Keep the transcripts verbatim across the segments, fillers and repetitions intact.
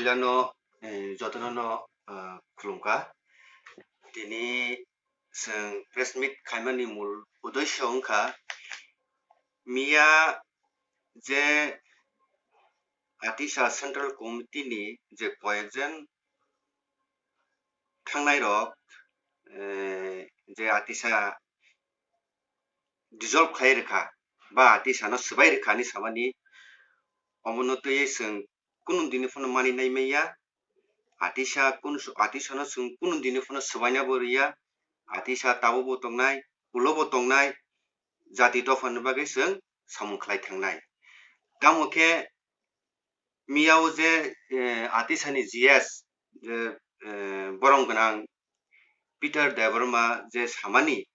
Puilano, eh, jotono no, ah, khulumkha. Tini chwng press meet khaimani mul uddesyo wngkha, miya je Atisa Central Committee ni je koyekjon thangnai rok, eh, je Atisa dissolve khai rwkha ba Atisa no swbai rwkha hinwi samani, omono twiwi chwng kunu dini phano mani nai manya. Atisa kunu, Atisa no chwng kunu dini phano swbaina bo rwya. Atisa tabuk bo tongnai, ulo bo tongnai, jati dopha ni bagwi chwng samung khlai thangnai. Tamo khe miyao je, eh, Atisa ni G S, je, eh, borom gwnang Peter Debbarma je samani,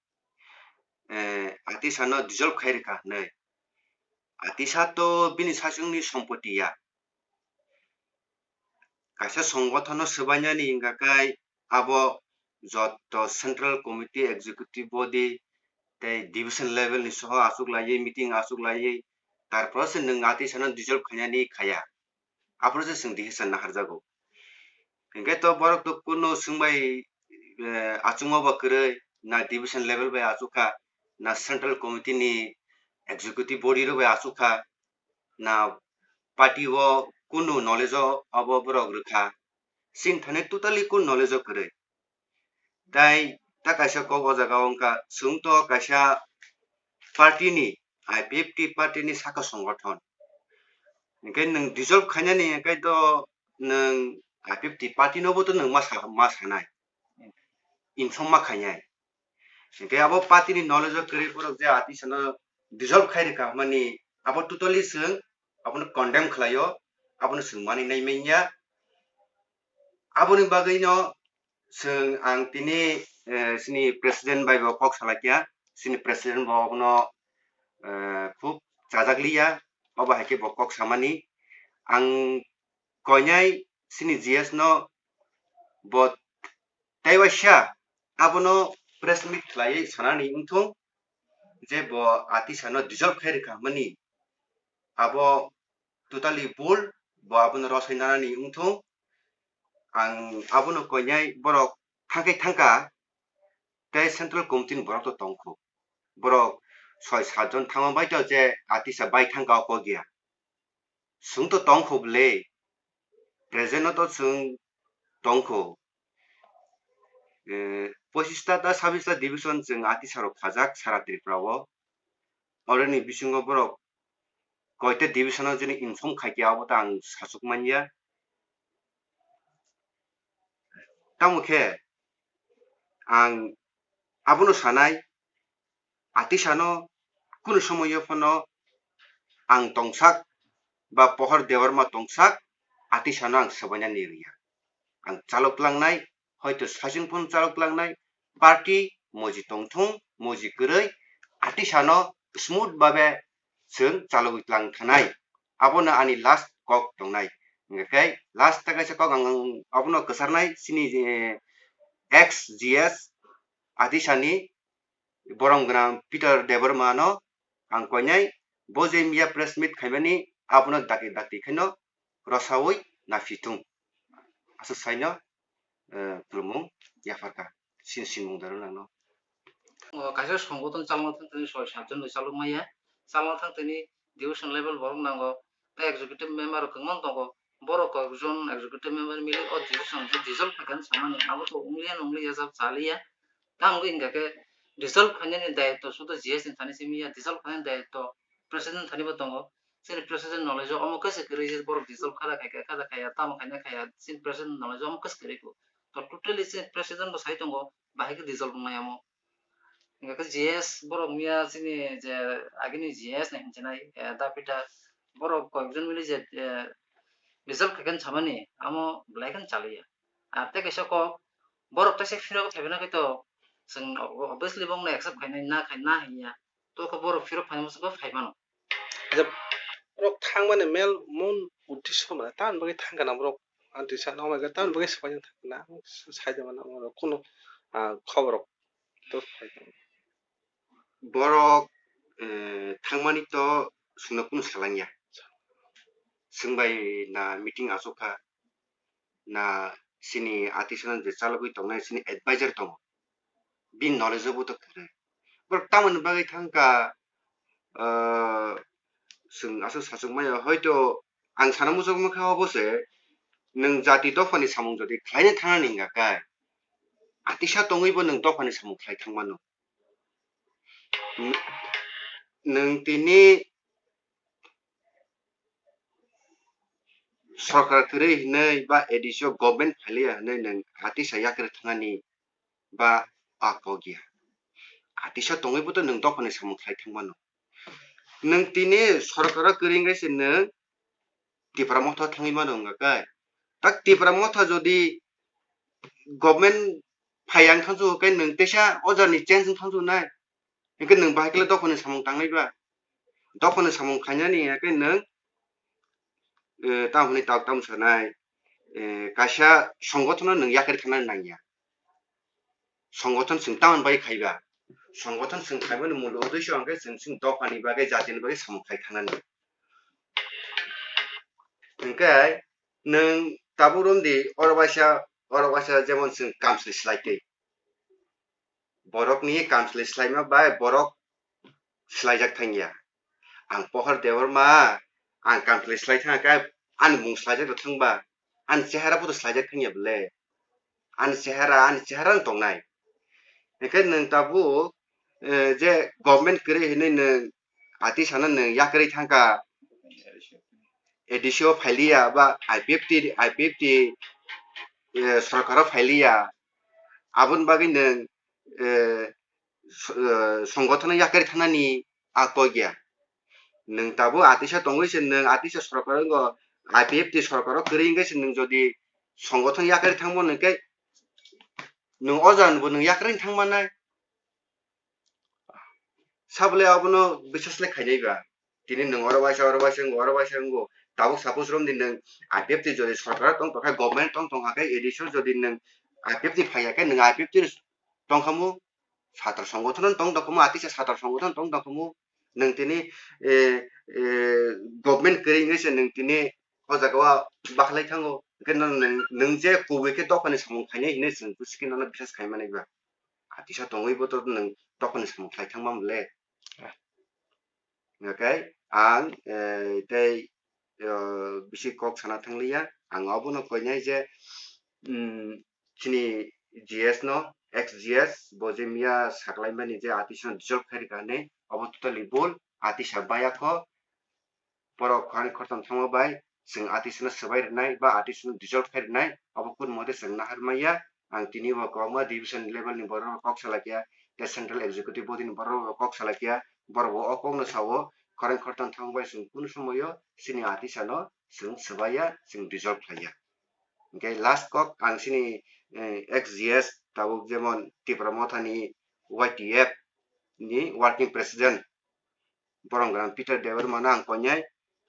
eh, Atisa no dissolve khai rwkha hinwi. Atisa to bini sasongni sompoti ya. Kaisa songothano swbainani hingkha khe abo joto Central Committee, Executive Body tei Division level ni soho achuk laiwi, meeting achuk laiwi, tarpore se nwng Atisano dissolve khainani khaya. Aphuru se chwng decision naharjago. Hinkhe to borok to kuno swngbai, eh, achukma bo kwrwi, na division level bai achukha, na Central Committee ni Executive Body rok bai achukha, na party o kunu knowledge o abo borok rwkha. Chini thani totally kunu knowledge o kwrwi. Tai ta kaisa kok o jaga o wngkha, chwng to kaisa party ni, I P F T party ni saka songothon. Hinkhe nwng dissolve khainani hinkhe to nwng I P F T party no bo to nwng ma sa, ma sanai. Inform ma khainai. Hinkhe abo party ni knowledge o kwrwi borok je Atisano dissolve khai rwkha hwnmani abo totally chwng abono condemn khlaio, abono chwng mani nai manya. Aboni bagwino chwng ang tini, eh, chini president bai bo kok salaikha, chini president bo abono, eh, khub chajak liya, obo hai khe bo kok samani. Ang koinai chini G S no bo tei waisa abono press meet khlaiwi sanani wngthung je bo Atisano dissolve khai rwkha hwnmani abo totally bul, bo abono rosai nanani wngthung. Ang abono koinai borok thangkai thangkha tei Central Committee ni borok to tongkhu. Borok soi sat jon thangma bai to je Atisa bai thangkha o kok ya. Chwng to tongkhu bwle, present no to chwng tongkhu. Eh, pochista ta sabista division chwng Atisa rok khajak sara Tripura o. Oroni bisingo borok koita division o jini inform khaikhe abo ta ang sachuk manya. Tamo khe ang abono sanai, Atisano kunu somoyo phano ang tongsak ba Pohor Debbarma tongsak, Atisano ang swbainani rwya. Ang chalok langnai, hoito saichung phano chalok langnai, party moji tongthung, moji kwrwi, Atisano smooth babe chwng chalogwi tlang thanai. Abono ani last kok tongnai. Hingkhe last ta kaisa kok ang abono kwcharnai, chini, eh, ex G S Atisani borom gwnang Peter Debbarma no ang koinai, bo je miya press meet khaimani abono dakti dakti khaino rosaui naphi thung. Aswk saino, eh, khulumung yapharkha. Sin sinmung daro nangno. O kaisa songothon chalma thang tini soi sat jon bai chalok maya. Chalma thang tini division level borok nango. Tei executive member rok kwbangma tongo. Borok kokjon executive member mili o decision je dissolve khaikha samani abo to wngliya nwngliya jab chaliya. Tamo wngkha khe dissolve khainani dayitto sudo G S ni thani simi ya, dissolve khainani dayitto president thani bo tongo. Chini president knowledge o omo khe se kwrwi je borok dissolve khaja khai kha, khaja khaya, tamo khaina khaya, chini president knowledge o omo khe se kwrwi kho. To totally chini president bo sai tongo, bahai khe dissolve wngnai omo. Hingkha khe G S borok miya chini je agini G S ni hinchinai, eh, da Peter borok koyekjon mili je, eh, dissolve khaikhe samani amo belai kheno chaliya. Ar tei kaisa kok borok teisa phirok phaibaino khe to chwng obviously bongno accept khainai na khai na hinya. To khe borok phirok phaima swkang phaimano. Je borok thangmani mel mun uddesyo mane tamoni bagwi thangkha na borok, Atisa no homai khe tamoni bagwi swbaina thangkha na, ang saida mano borok kunu, ah, khobor rok to phai tong. Borok, eh, thangmani to chwngno kunu salangya. Chwng bai na meeting achukha. na chini atisano je chalogwi tongnai chini advisor tongo, bini knowledge o bo to kwrwi. Borok tamoni bagwi thangkha, ah, chwng aswk sachwk maya, hoito ang sana muchungma kha obo se, nwng jati dophani samung jodi khlaina thangnani wngkha khe, atisa tongwibo nwng dophani samung khlai thangmano. N-, nwng tini sorkar kwrwi hinwi ba A D C o government phailiya hinwi nwng atisa yakarwi thangnani ba a kok ya. Atisa tongwibo to nwng dophani samung khlai thangmano. Nwng tini sorkaro kwrwi wngkhe se nwng Tipra Motha thangwi mano wngkha khe. Tak Tipra Motha jodi government phai ang thangsu khe nwng teisa o jani change wng thangsu nai. Hinkhe nwng bahai khe dophani samung tangnai ba? Dophani samung khainani hinkhe nwng, eh, tamo hwnwi tok tamo sanai, eh, kaisa songothono nwng yakarwi thangnani nangya. Songothan chwng tamoni bagwi khaiba? Songothan chwng khaimani mul uddesho hwnkhe chwng chini dophani bagwi, jatini bagwi samung khai thangnani. Hwnkhe nwng tabuk romdi, oro waisa, oro waisa jemon chwng kamchwlwi slai twi. Borokni kamchwlwi slaima bai borok swlaijak thangya. Ang Pohor Debbarma, ang kamchwlwi slai thangkhe ani mung swlaijak rw thangba, ani chehara bo to swlaijak thangya bwle. Ani chehara, ani chehara no tongnai. Hinkhe nwng tabuk, eh, je government kwrwi hinwi nwng atisano nwng yakarwi thangkha, A D C o phailiya ba I P F T, I P F T, eh, sorkaro phailiya, aboni bagwi nwng, eh, s-, eh, songothono yakarwi thangnani a kok ya. Nwng tabuk atisa tongwi se nwng atisa sorkar wngkha, I P F T sorkaro kwrwi wngkhe se nwng jodi songothono yakarwi thangmano hwnkhe nwng o jagani bo nwng yakarwi thangmannai. Sabole abono biswas le khainai ba. Tini nwng oro waisa, oro waisa wngo, oro waisa wngo. Tabuk suppose romdi nwng I P F T jodi sorkar tong tongkha, government tong tongkha khe, A D C o jodi nwng I P F T phaiya khe, nwng I P F T tongkhamu, satra songothono tong tongkhamu, atisa satra songothono tong tongkhamu. Nwng tini, eh, eh, government kwrwi wngwi se nwng tini o jaga o bakhlai thango. Hwnkhe nwng, nwng je kubui khe dophani samung khainai hinwi chwng busi khe nono biswas khai manai ba. Atisa tongwi bo to nwng dophani samung khlai thangma mole. Hwnkhe ang, eh, tei, eh, bisi kok sana thangliya. Ang obono koinai je, mm, chini G S no, ex G S, bo je miya saklaimani je atisano dissolve khai rwkha hinwi, obo totally bul, atisa baya kho, borok khorang khortam thangma bai chwng atisano swbai rwnai ba atisano dissolve khai rwnai, obo kun mode chwng nahar maya. Ang tini bo kwbangma division level ni borok rok kok salai kha, tei central executive body ni borok rok kok salai kha, borok bo o kok no sao, khorang khortam thangma bai chwng kunu somoyo chini atisano chwng swbaiya, chwng dissolve khlaiya. Hwnkhe last kok ang chini, eh, ex G S tabuk jemon Tipra Mothani Y T F ni working president Boromgran Peter Debbarma no ang koinai,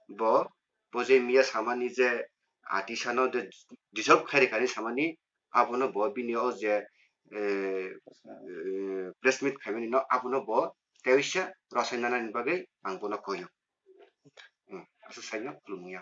bo, bo je miya samani je atisano de dissolve khai rwkha hinwi samani, abono bo bini o je, eh, eh, press meet khaimani no abono bo teisa rwchapna nani bagwi ang bono koio. Hmm, aswk saino khulumung ya.